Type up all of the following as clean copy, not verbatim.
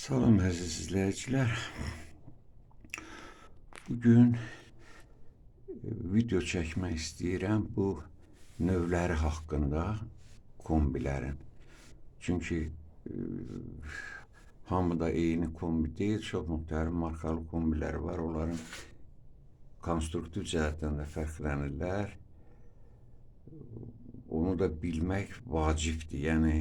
Salam əziz izləyicilər. Bugün video çəkmək istəyirəm bu növləri haqqında kombilərin. Çünki hamı da eyni kombi deyil, çox müxtəlif markalı kombilər var. Onların konstruktiv cəhətdən də fərqlənirlər. Onu da bilmək vacibdir. Yəni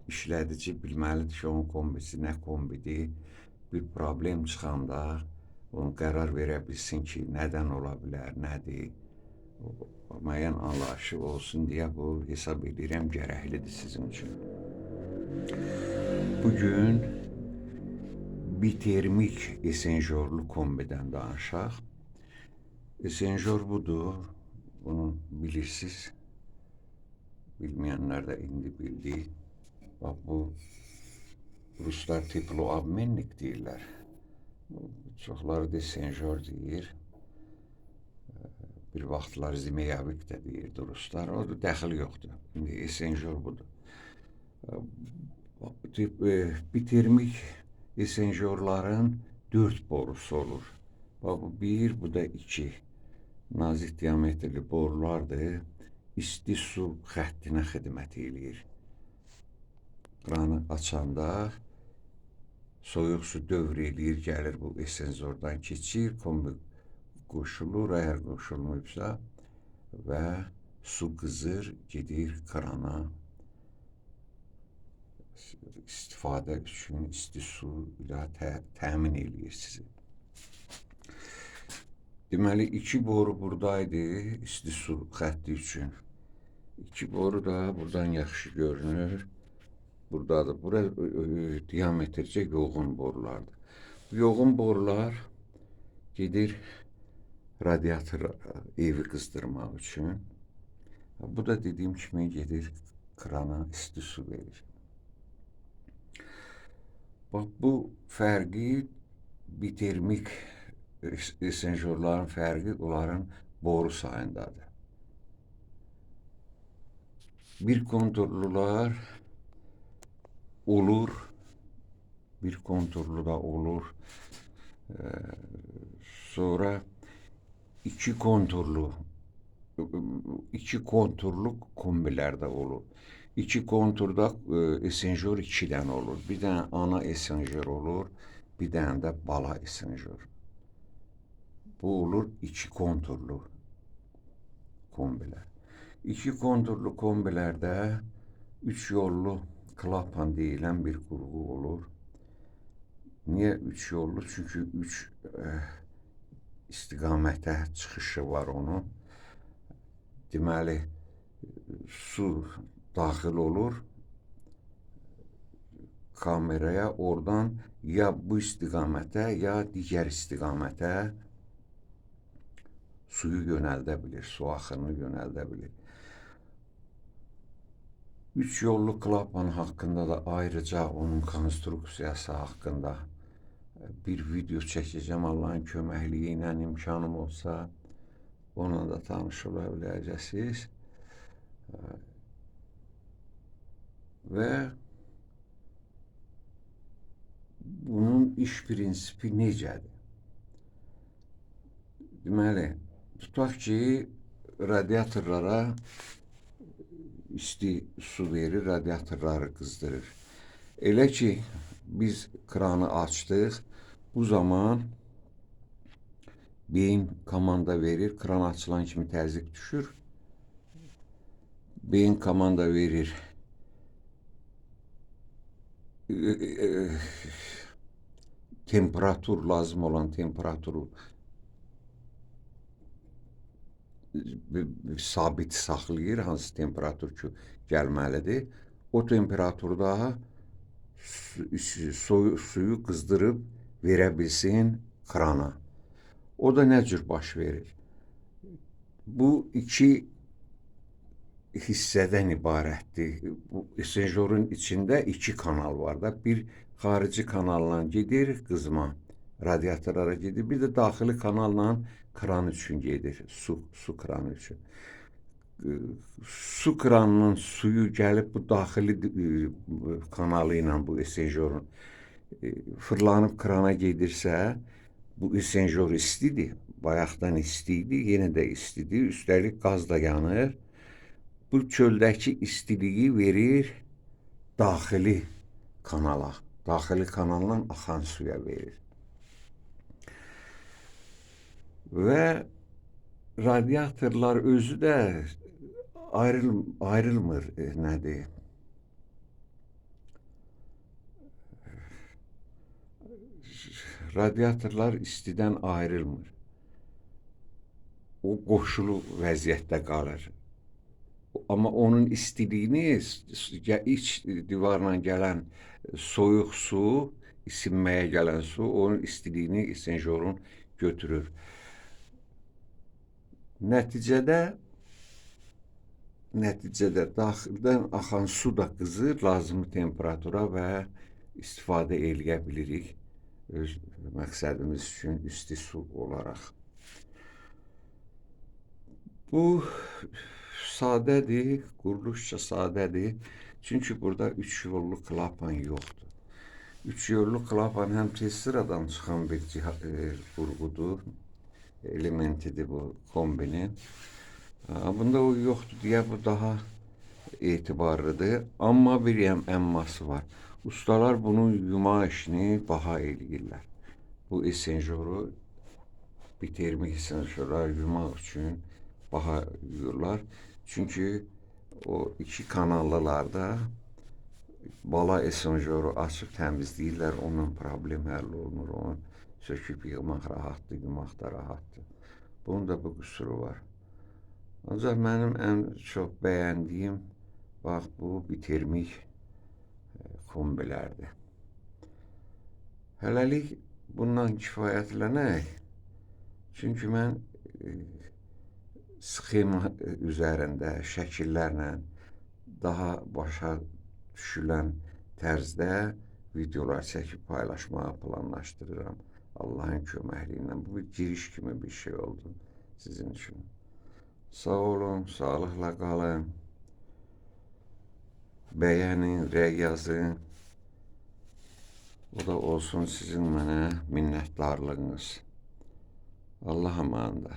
işlədici bilməlidir ki, onun kombisi nə kombidir. Bir problem çıxanda onu qərar verə bilsin ki, nədən ola bilər, nədir. Müəyyən anlayışı olsun deyə bu hesab edirəm gərəklidir sizin üçün. Bugün bitermik esenjorlu kombidən danışaq. Esenjor budur. Bunu bilirsiniz. Bilməyənlər də indi bildi. Bax bu ruslar teploobmennik deyirlər. Çoxları da esenjor deyir. Bir vaxtlar Zimeyavik də deyirdi ruslar. O da dəxil yoxdur. İndi esenjor budur. Bitermik esenjorların 4 borusu olur. Bax bu 1, bu da 2. Nazik diametrli borulardır. İsti su xəttinə xidmət eləyir. Kranı açanda soyuq su dövr eləyir, gəlir bu esenzordan keçir, kombi qoşulur, əgər qoşulmayıbsa və su qızır, gedir krana. İstifadə üçün isti su ilə təmin eləyir sizi. Deməli, 2 boru buradaydı isti su xətti üçün. 2 boru da buradan yaxşı görünür. Buradadır. Bura diametrcə yoğun borulardır. Bu yoğun borular gedir radiator evi qızdırmaq üçün. Bu da dediyim kimi gedir krana isti su verir. Bax bu fərqi bitermik esenjorların fərqi onların boru sayındadır. Bir konturlular olur, bir konturlu da olur. Sonra iki konturlu, iki konturlu kombilər də olur. İki konturda esenjor 2 dənə olur. Bir dənə ana esenjor olur, bir dənə də bala esenjor. Bu olur iki konturlu kombilər. İki konturlu kombilərdə 3 yollu klapan deyilən bir qurğu olur. Niyə 3 yollu? Çünki 3 istiqamətə çıxışı var onun. Deməli, su daxil olur kameraya, oradan ya bu istiqamətə, ya digər istiqamətə suyu yönəldə bilir, su axını yönəldə bilir. 3 yollu klapan haqqında da ayrıca onun konstruksiyası haqqında bir video çəkəcəm Allahın köməkliyi ilə imkanım olsa onunla da tanış ola biləcəksiniz. Və bunun iş prinsipi necədir? Deməli, tutaq ki, radiatorlara isti su verir, radiatorları qızdırır. Elə ki, biz kranı açdıq, bu zaman beyin komanda verir, kran açılan kimi təzyiq düşür. Beyin komanda verir. Temperatur, lazım olan temperaturu sabit saxlayır, hansı temperatur ki gəlməlidir. O temperaturda suyu qızdırıb verə bilsin krana. O da nə cür baş verir? Bu iki hissədən ibarətdir. Bu esenjorun içində iki kanal var da. Bir xarici kanalla gedir qızma, radiatorlara gedir. Bir də daxili kanalla kran üçün gedir, su kranı üçün. Su kranının suyu gəlib bu daxili kanalı ilə bu esenjorun Fırlanıb krana gedirsə, bu esenjor istidir. Bayaqdan isti idi, yenə də istidir. Üstəlik qaz da yanır. Bu çöldəki istiliyi verir daxili kanala. Daxili kanalla axan suya verir. Və radiatorlar özü də ayrılmır, nədir? Radiatorlar istidən ayrılmır. O qoşulu vəziyyətdə qalır. Amma onun istiliyini iç divarla gələn soyuq su, isinməyə gələn su, onun istiliyini esenjorun götürür. Nəticədə daxildən axan su da qızır lazımi temperatura və istifadə eləyə bilirik öz məqsədimiz üçün isti su olaraq. Bu sadədir, quruluşca sadədir. Çünki burada 3 yollu klapan yoxdur. 3 yollu klapan həm tez sıradan çıxan bir qurğudur, elementidir bu kombinin. Bunda o yoxdur deyə bu daha etibarlıdır. Amma bir əmması var. Ustalar bunun yuma işini baha eləyirlər. Bu esenjoru, bir termik esenjorlar yumaq üçün baha yuyurlar. Çünki o 2 kanallılarda bala esenjoru açıb təmizləyirlər, onun problem həll olunur. Onu söküb yığmaq rahatdır, yumaq da rahatdır. Bunun da bu qüsuru var. Ancaq mənim ən çox bəyəndiyim bax bu bitermik kombilərdir. Hələlik bundan kifayətlənək. Çünki mən sxema üzərində şəkillərlə daha başa düşülən tərzdə videolar çəkib paylaşmağı planlaşdırıram. Allahın köməkliyi ilə. Bu bir giriş kimi bir şey oldu sizin üçün. Sağ olun, sağlıqla qalın. Bəyənin, rəy yazın. O da olsun sizin mənə minnətdarlığınız. Allah amanında.